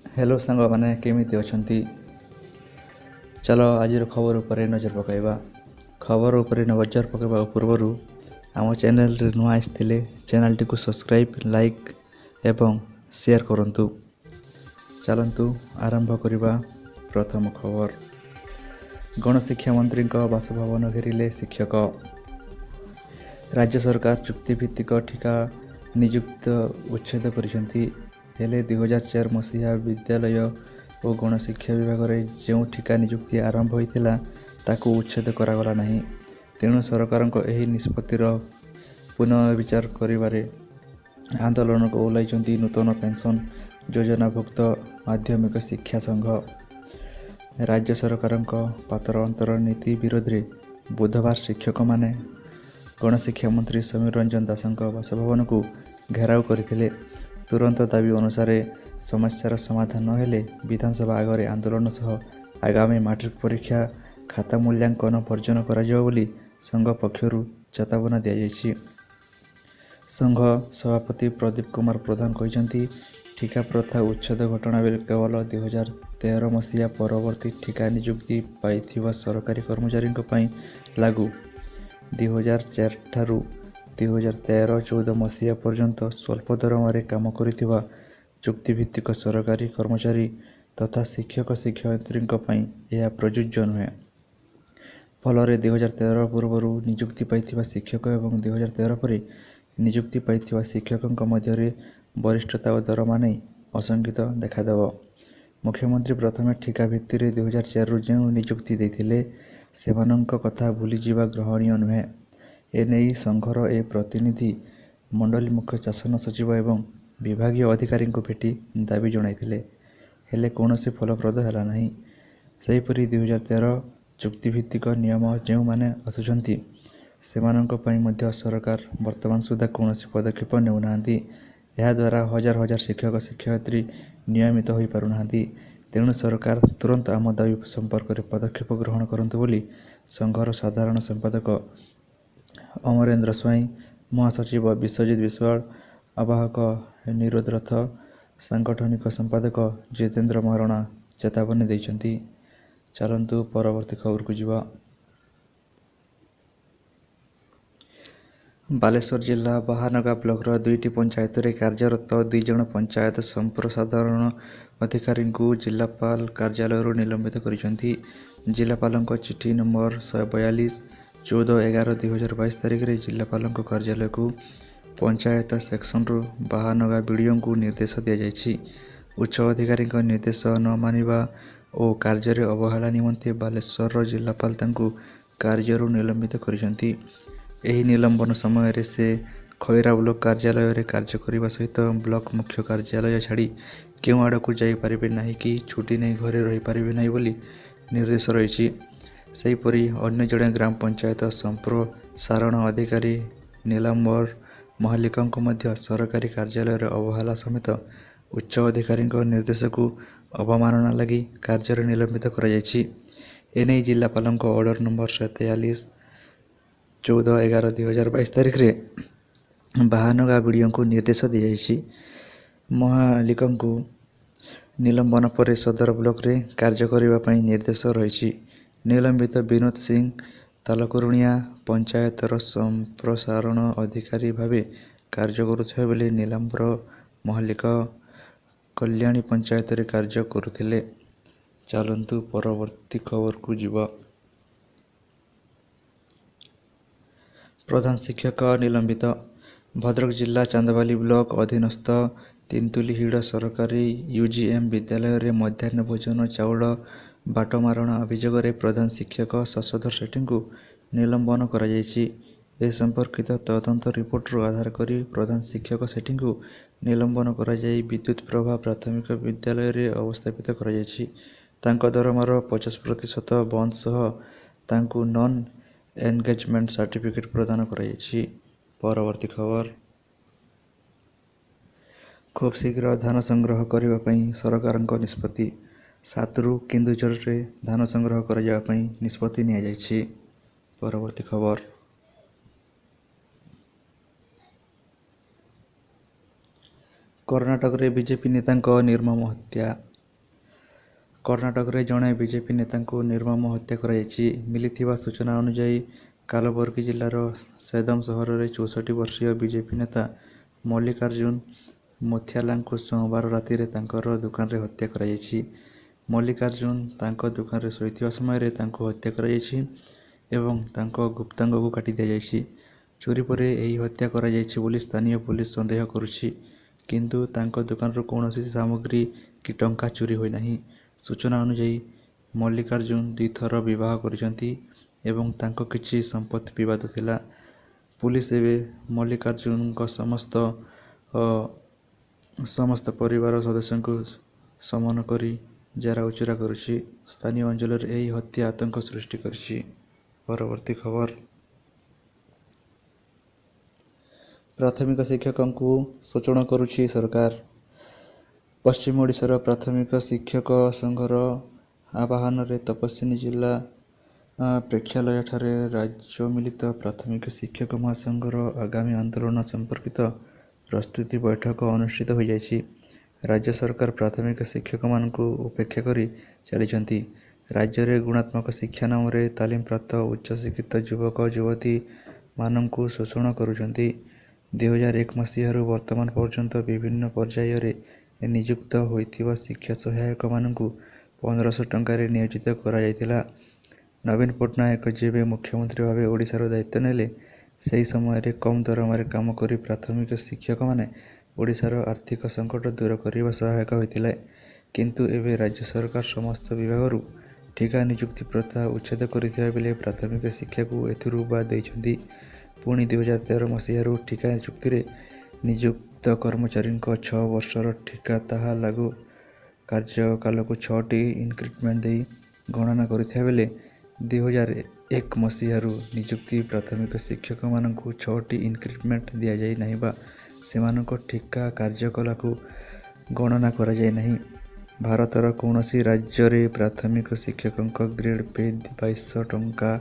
Hello ସାଙ୍ଗମାନେ, କେମିତି ଅଛନ୍ତି? ଚାଲ ଆଜିର ଖବର ଉପରେ ନଜର ପକାଇବା। ଖବର ଉପରେ ନଜର ପକାଇବା ପୂର୍ବରୁ ଆମ ଚ୍ୟାନେଲରେ ନୂଆ ଆସିଥିଲେ ଚ୍ୟାନେଲଟିକୁ ସବସ୍କ୍ରାଇବ୍, ଲାଇକ୍ ଏବଂ ସେୟାର କରନ୍ତୁ। ଚାଲନ୍ତୁ ଆରମ୍ଭ କରିବା ପ୍ରଥମ ଖବର। ଗଣଶିକ୍ଷା ମନ୍ତ୍ରୀଙ୍କ ବାସଭବନ ଘେରିଲେ ଶିକ୍ଷକ। ରାଜ୍ୟ ସରକାର ଚୁକ୍ତିଭିତ୍ତିକ ଠିକା ନିଯୁକ୍ତି ଉଚ୍ଛେଦ କରିଛନ୍ତି। ହେଲେ 2004 ମସିହା ବିଦ୍ୟାଳୟ ଓ ଗଣଶିକ୍ଷା ବିଭାଗରେ ଯେଉଁ ଠିକା ନିଯୁକ୍ତି ଆରମ୍ଭ ହୋଇଥିଲା, ତାକୁ ଉଚ୍ଛେଦ କରାଗଲା ନାହିଁ। ତେଣୁ ସରକାରଙ୍କ ଏହି ନିଷ୍ପତ୍ତିର ପୁନର୍ବିଚାର କରିବାରେ ଆନ୍ଦୋଳନକୁ ଓହ୍ଲାଇଛନ୍ତି ନୂତନ ପେନ୍ସନ୍ ଯୋଜନାଭୁକ୍ତ ମାଧ୍ୟମିକ ଶିକ୍ଷା ସଂଘ। ରାଜ୍ୟ ସରକାରଙ୍କ ପାତର ଅନ୍ତର ନୀତି ବିରୋଧରେ ବୁଧବାର ଶିକ୍ଷକମାନେ ଗଣଶିକ୍ଷା ମନ୍ତ୍ରୀ ସମୀର ରଞ୍ଜନ ଦାଶଙ୍କ ବାସଭବନକୁ ଘେରାଉ କରିଥିଲେ। ତୁରନ୍ତ ଦାବି ଅନୁସାରେ ସମସ୍ୟାର ସମାଧାନ ନହେଲେ ବିଧାନସଭା ଆଗରେ ଆନ୍ଦୋଳନ ସହ ଆଗାମୀ ମାଟ୍ରିକ ପରୀକ୍ଷା ଖାତା ମୂଲ୍ୟାଙ୍କନ ବର୍ଜନ କରାଯିବ ବୋଲି ସଂଘ ପକ୍ଷରୁ ଚେତାବନୀ ଦିଆଯାଇଛି। ସଂଘ ସଭାପତି ପ୍ରଦୀପ କୁମାର ପ୍ରଧାନ କହିଛନ୍ତି, ଠିକା ପ୍ରଥା ଉଚ୍ଛେଦ ଘଟଣାବଳୀ କେବଳ 2013 ମସିହା ପରବର୍ତ୍ତୀ ଠିକା ନିଯୁକ୍ତି ପାଇଥିବା ସରକାରୀ କର୍ମଚାରୀଙ୍କ ପାଇଁ ଲାଗୁ। 2004ଠାରୁ 2013-14 ମସିହା ପର୍ଯ୍ୟନ୍ତ ସ୍ୱଳ୍ପ ଦରମାରେ କାମ କରିଥିବା ଚୁକ୍ତିଭିତ୍ତିକ ସରକାରୀ କର୍ମଚାରୀ ତଥା ଶିକ୍ଷକ ଶିକ୍ଷୟିତ୍ରୀଙ୍କ ପାଇଁ ଏହା ପ୍ରଯୁଜ୍ୟ ନୁହେଁ। ଫଳରେ 2013 ପୂର୍ବରୁ ନିଯୁକ୍ତି ପାଇଥିବା ଶିକ୍ଷକ ଏବଂ 2013 ପରେ ନିଯୁକ୍ତି ପାଇଥିବା ଶିକ୍ଷକଙ୍କ ମଧ୍ୟରେ ବରିଷ୍ଠତା ଓ ଦରମା ନେଇ ଅସଙ୍ଗତି ଦେଖାଦେବ। ମୁଖ୍ୟମନ୍ତ୍ରୀ ପ୍ରଥମେ ଠିକା ଭିତ୍ତିରେ 2004ରୁ ଯେଉଁ ନିଯୁକ୍ତି ଦେଇଥିଲେ, ସେମାନଙ୍କ କଥା ଭୁଲିଯିବା ଗ୍ରହଣୀୟ ନୁହେଁ। ଏନେଇ ସଂଘର ଏ ପ୍ରତିନିଧି ମଣ୍ଡଳୀ ମୁଖ୍ୟ ଶାସନ ସଚିବ ଏବଂ ବିଭାଗୀୟ ଅଧିକାରୀଙ୍କୁ ଭେଟି ଦାବି ଜଣାଇଥିଲେ। ହେଲେ କୌଣସି ଫଳପ୍ରଦ ହେଲା ନାହିଁ। ସେହିପରି 2013 ଚୁକ୍ତିଭିତ୍ତିକ ନିୟମ ଯେଉଁମାନେ ଆସୁଛନ୍ତି, ସେମାନଙ୍କ ପାଇଁ ମଧ୍ୟ ସରକାର ବର୍ତ୍ତମାନ ସୁଦ୍ଧା କୌଣସି ପଦକ୍ଷେପ ନେଉନାହାନ୍ତି। ଏହାଦ୍ୱାରା ହଜାର ହଜାର ଶିକ୍ଷକ ଶିକ୍ଷୟିତ୍ରୀ ନିୟମିତ ହୋଇପାରୁନାହାନ୍ତି। ତେଣୁ ସରକାର ତୁରନ୍ତ ଆମ ଦାବି ସମ୍ପର୍କରେ ପଦକ୍ଷେପ ଗ୍ରହଣ କରନ୍ତୁ ବୋଲି ସଂଘର ସାଧାରଣ ସମ୍ପାଦକ ଅମରେନ୍ଦ୍ର ସ୍ୱାଇଁ, ମହାସଚିବ ବିଶ୍ୱଜିତ ବିଶ୍ୱାଳ, ଆବାହକ ନିରୋଦ ରଥ, ସାଂଗଠନିକ ସମ୍ପାଦକ ଜିତେନ୍ଦ୍ର ମହାରଣା ଚେତାବନୀ ଦେଇଛନ୍ତି। ଚାଲନ୍ତୁ ପରବର୍ତ୍ତୀ ଖବରକୁ ଯିବା। ବାଲେଶ୍ୱର ଜିଲ୍ଲା ବାହାନଗା ବ୍ଲକର ଦୁଇଟି ପଞ୍ଚାୟତରେ କାର୍ଯ୍ୟରତ 2 ଜଣ ପଞ୍ଚାୟତ ସମ୍ପ୍ରସାରଣ ଅଧିକାରୀଙ୍କୁ ଜିଲ୍ଲାପାଳ କାର୍ଯ୍ୟାଳୟରୁ ନିଲମ୍ବିତ କରିଛନ୍ତି। ଜିଲ୍ଲାପାଳଙ୍କ ଚିଠି ନମ୍ବର 142 14/11/2022 ତାରିଖରେ ଜିଲ୍ଲାପାଳଙ୍କ କାର୍ଯ୍ୟାଳୟକୁ ପଞ୍ଚାୟତ ସେକ୍ସନରୁ ବାହାନଗା ବିଡିଓଙ୍କୁ ନିର୍ଦ୍ଦେଶ ଦିଆଯାଇଛି। ଉଚ୍ଚ ଅଧିକାରୀଙ୍କ ନିର୍ଦ୍ଦେଶ ନ ମାନିବା ଓ କାର୍ଯ୍ୟରେ ଅବହେଳା ନିମନ୍ତେ ବାଲେଶ୍ୱରର ଜିଲ୍ଲାପାଳ ତାଙ୍କୁ କାର୍ଯ୍ୟରୁ ନିଲମ୍ବିତ କରିଛନ୍ତି। ଏହି ନିଲମ୍ବନ ସମୟରେ ସେ ଖଇରା ବ୍ଲକ କାର୍ଯ୍ୟାଳୟରେ କାର୍ଯ୍ୟ କରିବା ସହିତ ବ୍ଲକ ମୁଖ୍ୟ କାର୍ଯ୍ୟାଳୟ ଛାଡ଼ି କେଉଁ ଆଡ଼କୁ ଯାଇପାରିବେ ନାହିଁ କି ଛୁଟି ନେଇ ଘରେ ରହିପାରିବେ ନାହିଁ ବୋଲି ନିର୍ଦ୍ଦେଶ ରହିଛି। ସେହିପରି ଅନ୍ୟ ଜଣେ ଗ୍ରାମ ପଞ୍ଚାୟତ ସମ୍ପ୍ରସାରଣ ଅଧିକାରୀ ନୀଲାମ୍ବର ମହାଲିକଙ୍କୁ ମଧ୍ୟ ସରକାରୀ କାର୍ଯ୍ୟାଳୟରେ ଅବହେଳା ସମେତ ଉଚ୍ଚ ଅଧିକାରୀଙ୍କ ନିର୍ଦ୍ଦେଶକୁ ଅବମାନନା ଲାଗି କାର୍ଯ୍ୟରେ ନିଲମ୍ବିତ କରାଯାଇଛି। ଏନେଇ ଜିଲ୍ଲାପାଳଙ୍କ ଅର୍ଡର ନମ୍ବର 143 14/11/2022 ତାରିଖରେ ବାହାନଗା ବିଡିଓଙ୍କୁ ନିର୍ଦ୍ଦେଶ ଦିଆଯାଇଛି। ମହାଲିକଙ୍କୁ ନିଲମ୍ବନ ପରେ ସଦର ବ୍ଲକରେ କାର୍ଯ୍ୟ କରିବା ପାଇଁ ନିର୍ଦ୍ଦେଶ ରହିଛି। ନିଲମ୍ବିତ ବିନୋଦ ସିଂ ତାଲକରୁଣିଆ ପଞ୍ଚାୟତର ସମ୍ପ୍ରସାରଣ ଅଧିକାରୀ ଭାବେ କାର୍ଯ୍ୟ କରୁଥିବା ବେଳେ ନୀଲାମ୍ବର ମହାଲିକ କଲ୍ୟାଣୀ ପଞ୍ଚାୟତରେ କାର୍ଯ୍ୟ କରୁଥିଲେ। ଚାଲନ୍ତୁ ପରବର୍ତ୍ତୀ ଖବରକୁ ଯିବା। ପ୍ରଧାନ ଶିକ୍ଷକ ନିଲମ୍ବିତ। ଭଦ୍ରକ ଜିଲ୍ଲା ଚାନ୍ଦବାଲି ବ୍ଲକ ଅଧୀନସ୍ଥ ତେନ୍ତୁଳିହିଡ଼ ସରକାରୀ ୟୁଜିଏମ୍ ବିଦ୍ୟାଳୟରେ ମଧ୍ୟାହ୍ନ ଭୋଜନ ଚାଉଳ ବାଟମାରଣା ଅଭିଯୋଗରେ ପ୍ରଧାନ ଶିକ୍ଷକ ଶଶଧର ସେଠୀଙ୍କୁ ନିଲମ୍ବନ କରାଯାଇଛି। ଏ ସମ୍ପର୍କିତ ତଦନ୍ତ ରିପୋର୍ଟରୁ ଆଧାର କରି ପ୍ରଧାନ ଶିକ୍ଷକ ସେଠୀଙ୍କୁ ନିଲମ୍ବନ କରାଯାଇ ବିଦ୍ୟୁତପ୍ରଭା ପ୍ରାଥମିକ ବିଦ୍ୟାଳୟରେ ଅବସ୍ଥାପିତ କରାଯାଇଛି। ତାଙ୍କ ଦରମାର 50% ବନ୍ଦ ସହ ତାଙ୍କୁ ନନ୍ ଏନଗେଜମେଣ୍ଟ ସାର୍ଟିଫିକେଟ୍ ପ୍ରଦାନ କରାଯାଇଛି। ପରବର୍ତ୍ତୀ ଖବର। ଖୁବ୍ ଶୀଘ୍ର ଧାନ ସଂଗ୍ରହ କରିବା ପାଇଁ ସରକାରଙ୍କ ନିଷ୍ପତ୍ତି। 7ରୁ କେନ୍ଦୁଝରରେ ଧାନ ସଂଗ୍ରହ କରାଯିବା ପାଇଁ ନିଷ୍ପତ୍ତି ନିଆଯାଇଛି। ପରବର୍ତ୍ତୀ ଖବର। କର୍ଣ୍ଣାଟକରେ ବିଜେପି ନେତାଙ୍କ ନିର୍ମମ ହତ୍ୟା। କର୍ଣ୍ଣାଟକରେ ଜଣେ ବିଜେପି ନେତାଙ୍କୁ ନିର୍ମମ ହତ୍ୟା କରାଯାଇଛି। ମିଳିଥିବା ସୂଚନା ଅନୁଯାୟୀ, କାଲବୁର୍ଗି ଜିଲ୍ଲାର ସେଦମ ସହରରେ 64 ବର୍ଷୀୟ ବିଜେପି ନେତା ମଲ୍ଲିକାର୍ଜୁନ ମୁଥ୍ୟାଲାଙ୍କୁ ସୋମବାର ରାତିରେ ତାଙ୍କର ଦୋକାନରେ ହତ୍ୟା କରାଯାଇଛି। ମଲ୍ଲିକାର୍ଜୁନ ତାଙ୍କ ଦୋକାନରେ ଶୋଇଥିବା ସମୟରେ ତାଙ୍କୁ ହତ୍ୟା କରାଯାଇଛି ଏବଂ ତାଙ୍କ ଗୁପ୍ତାଙ୍ଗକୁ କାଟି ଦିଆଯାଇଛି। ଚୋରି ପରେ ଏହି ହତ୍ୟା କରାଯାଇଛି ବୋଲି ସ୍ଥାନୀୟ ପୋଲିସ ସନ୍ଦେହ କରୁଛି। କିନ୍ତୁ ତାଙ୍କ ଦୋକାନରୁ କୌଣସି ସାମଗ୍ରୀ କି ଟଙ୍କା ଚୋରି ହୋଇନାହିଁ। ସୂଚନା ଅନୁଯାୟୀ, ମଲ୍ଲିକାର୍ଜୁନ ଦୁଇଥର ବିବାହ କରିଛନ୍ତି ଏବଂ ତାଙ୍କ କିଛି ସମ୍ପତ୍ତି ବିବାଦ ଥିଲା। ପୋଲିସ ଏବେ ମଲ୍ଲିକାର୍ଜୁନଙ୍କ ସମସ୍ତ ପରିବାର ସଦସ୍ୟଙ୍କୁ ସମନ କରି ଜେରା ଉଚୁରା କରୁଛି। ସ୍ଥାନୀୟ ଅଞ୍ଚଳରେ ଏହି ହତ୍ୟା ଆତଙ୍କ ସୃଷ୍ଟି କରିଛି। ପରବର୍ତ୍ତୀ ଖବର। ପ୍ରାଥମିକ ଶିକ୍ଷକଙ୍କୁ ଶୋଷଣ କରୁଛି ସରକାର। ପଶ୍ଚିମ ଓଡ଼ିଶାର ପ୍ରାଥମିକ ଶିକ୍ଷକ ସଂଘର ଆବାହନରେ ତପସ୍ୱିନୀ ଜିଲ୍ଲା ପ୍ରେକ୍ଷାଳୟଠାରେ ରାଜ୍ୟ ମିଳିତ ପ୍ରାଥମିକ ଶିକ୍ଷକ ମହାସଂଘର ଆଗାମୀ ଆନ୍ଦୋଳନ ସମ୍ପର୍କିତ ପ୍ରସ୍ତୁତି ବୈଠକ ଅନୁଷ୍ଠିତ ହୋଇଯାଇଛି। ରାଜ୍ୟ ସରକାର ପ୍ରାଥମିକ ଶିକ୍ଷକମାନଙ୍କୁ ଉପେକ୍ଷା କରି ଚାଲିଛନ୍ତି। ରାଜ୍ୟରେ ଗୁଣାତ୍ମକ ଶିକ୍ଷା ନାମରେ ତାଲିମପ୍ରାପ୍ତ ଉଚ୍ଚଶିକ୍ଷିତ ଯୁବକ ଯୁବତୀମାନଙ୍କୁ ଶୋଷଣ କରୁଛନ୍ତି। 2001 ମସିହାରୁ ବର୍ତ୍ତମାନ ପର୍ଯ୍ୟନ୍ତ ବିଭିନ୍ନ ପର୍ଯ୍ୟାୟରେ ନିଯୁକ୍ତ ହୋଇଥିବା ଶିକ୍ଷା ସହାୟକମାନଙ୍କୁ 1500 ଟଙ୍କାରେ ନିୟୋଜିତ କରାଯାଇଥିଲା। ନବୀନ ପଟ୍ଟନାୟକ ଯେବେ ମୁଖ୍ୟମନ୍ତ୍ରୀ ଭାବେ ଓଡ଼ିଶାର ଦାୟିତ୍ୱ ନେଲେ, ସେହି ସମୟରେ କମ୍ ଦରମାରେ କାମ କରି ପ୍ରାଥମିକ ଶିକ୍ଷକମାନେ ଓଡ଼ିଶାର ଆର୍ଥିକ ସଙ୍କଟ ଦୂର କରିବା ସହାୟକ ହୋଇଥିଲେ। କିନ୍ତୁ ଏବେ ରାଜ୍ୟ ସରକାର ସମସ୍ତ ବିଭାଗରୁ ଠିକା ନିଯୁକ୍ତି ପ୍ରଥା ଉଚ୍ଛେଦ କରିଥିବା ବେଳେ ପ୍ରାଥମିକ ଶିକ୍ଷାକୁ ଏଥିରୁ ବାଦ୍ ଦେଇଛନ୍ତି। ପୁଣି 2013 ମସିହାରୁ ଠିକା ଚୁକ୍ତିରେ ନିଯୁକ୍ତ କର୍ମଚାରୀଙ୍କ 6 ବର୍ଷର ଠିକା ତାହା ଲାଗୁ କାର୍ଯ୍ୟକାଳକୁ 6ଟି ଇନକ୍ରିମେଣ୍ଟ ଦେଇ ଗଣନା କରିଥିବା ବେଳେ 2001 ମସିହାରୁ ନିଯୁକ୍ତି ପ୍ରାଥମିକ ଶିକ୍ଷକମାନଙ୍କୁ 6ଟି ଇନକ୍ରିମେଣ୍ଟ ଦିଆଯାଇ ନାହିଁ ବା ସେମାନଙ୍କ ଠିକା କାର୍ଯ୍ୟକାଳକୁ ଗଣନା କରାଯାଇ ନାହିଁ। ଭାରତର କୌଣସି ରାଜ୍ୟରେ ପ୍ରାଥମିକ ଶିକ୍ଷକଙ୍କ ଗ୍ରେଡ୍ ପେ 2200 ଟଙ୍କା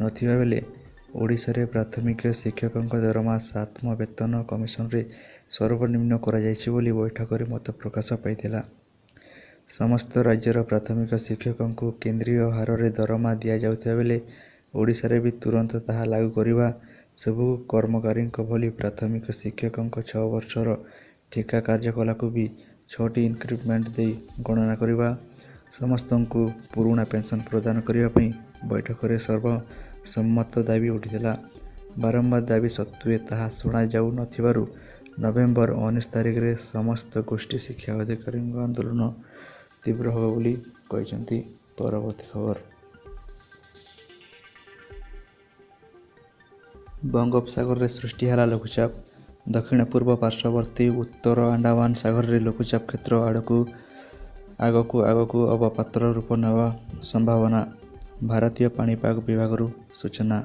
ନଥିବା ବେଳେ ଓଡ଼ିଶାରେ ପ୍ରାଥମିକ ଶିକ୍ଷକଙ୍କ ଦରମା 7ମ ବେତନ କମିଶନରେ ସର୍ବନିମ୍ନ କରାଯାଇଛି ବୋଲି ବୈଠକରେ ମତ ପ୍ରକାଶ ପାଇଥିଲା। ସମସ୍ତ ରାଜ୍ୟର ପ୍ରାଥମିକ ଶିକ୍ଷକଙ୍କୁ କେନ୍ଦ୍ରୀୟ ହାରରେ ଦରମା ଦିଆଯାଉଥିବା ବେଳେ ଓଡ଼ିଶାରେ ବି ତୁରନ୍ତ ତାହା ଲାଗୁ କରିବା, ସବୁ କର୍ମଚାରୀଙ୍କ ଭଳି ପ୍ରାଥମିକ ଶିକ୍ଷକଙ୍କ 6 ବର୍ଷର ଠିକା କାର୍ଯ୍ୟକାଳକୁ ବି 6ଟି ଇନକ୍ରିମେଣ୍ଟ ଦେଇ ଗଣନା କରିବା, ସମସ୍ତଙ୍କୁ ପୁରୁଣା ପେନ୍ସନ୍ ପ୍ରଦାନ କରିବା ପାଇଁ ବୈଠକରେ ସର୍ବସମ୍ମତ ଦାବି ଉଠିଥିଲା। ବାରମ୍ବାର ଦାବି ସତ୍ତ୍ୱେ ତାହା ଶୁଣାଯାଉ ନଥିବାରୁ ନଭେମ୍ବର 19 ତାରିଖରେ ସମସ୍ତ ଗୋଷ୍ଠୀ ଶିକ୍ଷା ଅଧିକାରୀଙ୍କ ଆନ୍ଦୋଳନ ତୀବ୍ର ହେବ ବୋଲି କହିଛନ୍ତି। ପରବର୍ତ୍ତୀ ଖବର। ବଙ୍ଗୋପସାଗରରେ ସୃଷ୍ଟି ହେଲା ଲଘୁଚାପ। ଦକ୍ଷିଣ ପୂର୍ବ ପାର୍ଶ୍ୱବର୍ତ୍ତୀ ଉତ୍ତର ଆଣ୍ଡାମାନ ସାଗରରେ ଲଘୁଚାପ କ୍ଷେତ୍ର ଆଡ଼କୁ ଆଗକୁ ଆଗକୁ ଅବପାତର ରୂପ ନେବା ସମ୍ଭାବନା। ଭାରତୀୟ ପାଣିପାଗ ବିଭାଗରୁ ସୂଚନା।